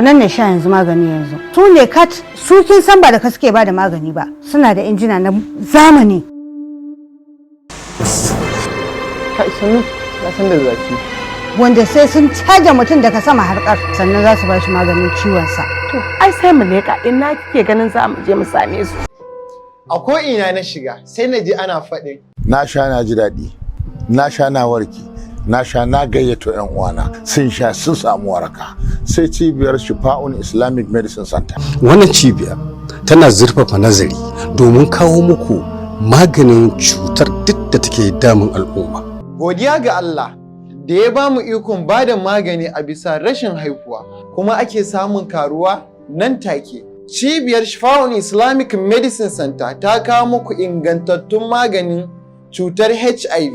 Nan ne sha yanzu magani yanzu. Su ne kat su kin san ba da ka suke ba da magani ba. Suna da injina na zamani. Kai, sannu, na san da zafi. Wanda sai sun caja mutum daga sama har ƙar sannan za su ba shi maganin ciwon sa. To, ai sai mu leƙa. Ina kike ganin za mu je mu same su? A ko'ina na shiga sai na ji ana faɗin. Na sha, na ji daɗi, na sha, na warke, na sha, na gayyato 'yan uwana sun sha, sun samu waraka. Sai cibiyar Shifa'un Islamic Medicine Center. Wannan cibiya tana zurfafa nazari domin kawo muku maganin cutar duk da take damun al'umma. Godiya ga Allah da ya ba mu ikon ba da magani a bisa rashin haihuwa kuma ake samun karuwa nan take. Cibiyar Shifa'un Islamic Medicine Center ta kawo muku ingantattun maganin cutar HIV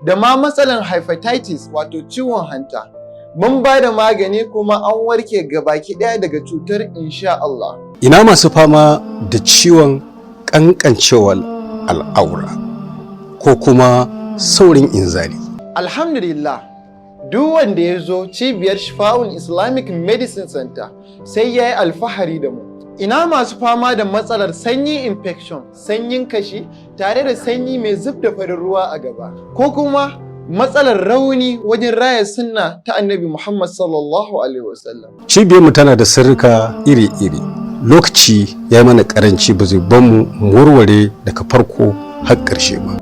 da ma matsalar hepatitis, wato ciwon hanta. Mun ba da magani kuma an warke gabaki ɗaya daga cutar, insha Allah. Ina masu fama da ciwon ƙanƙancewar al'aura ko kuma saurin inzali? Alhamdulillah, duk wanda ya zo cibiyar Shifa'un Islamic Medicine Center sai ya yi alfahari da mu. Ina masu fama da matsalar sanyin infection, sanyin kashi tare da sanyi mai zub da farin ruwa a gaba, ko kuma matsalar rauni wajen raya sunna ta Annabi Muhammad sallallahu alaihi wasallam. Cibiyarmu tana da sirrika iri-iri. Lokaci ya yi mana karanci, ba zai ban mu warware daga farko har ƙarshe ba.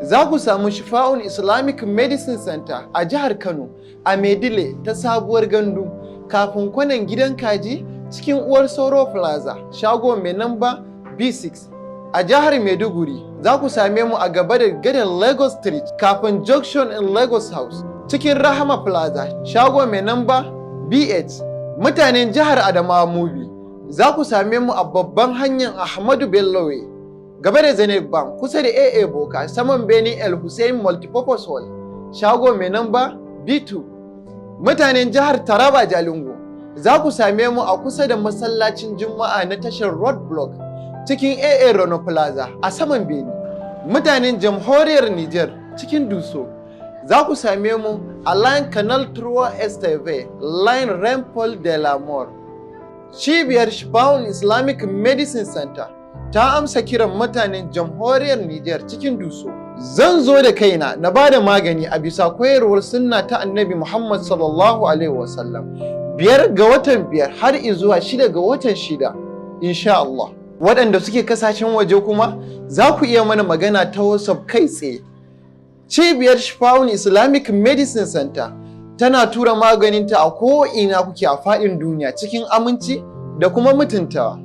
Za ku samu Shifa'un Islamic Medicine Center a jihar Kano, a Maidile ta Sabuwar Gandu, kafin kwanan Gidan Kaji, cikin Uwar Sauro Plaza, shago mai namba B6. A jihar Maiduguri, za ku same mu a gaba da gadon Lagos Street, kafin Junction in Lagos House, cikin Rahama Plaza, shago mai namba B8. Mutanen jihar Adamawa, Mubi, za ku same mu a babban hanyar Ahmadu Bello Way, gaba da Zenith Bank, kusa da AA Boka, saman bene El Hussein Multipurpose Hall, shago mai namba B2. Mutanen jihar Taraba, Jalingo, za ku same mu a kusa da masallacin Juma'a na tashar Road Block, cikin AA Rono Plaza, a saman bene. Mutanen jamhuriyar Niger, cikin Duso, za ku same mu a line Canal Trois Esteve, line Rond-Point de la Mort. Cibiyar Shifa'un Islamic Medicine Center ta amsa kiran mutanen jamhuriyar Niger, cikin Duso. Zan zo da kaina na ba da magani a bisa koyarwar sunna ta Annabi Muhammad sallallahu alaihi wasallam, 5 ga watan 5 har izuwa 6 ga watan 6, insha Allah. Waɗanda suke kasashen waje kuma za ku iya mana magana ta WhatsApp kai tsaye. Cibiyar Shifa'un Islamic Medicine Center tana tura maganinta a ko'ina kuke a faɗin duniya cikin aminci da kuma mutuntawa.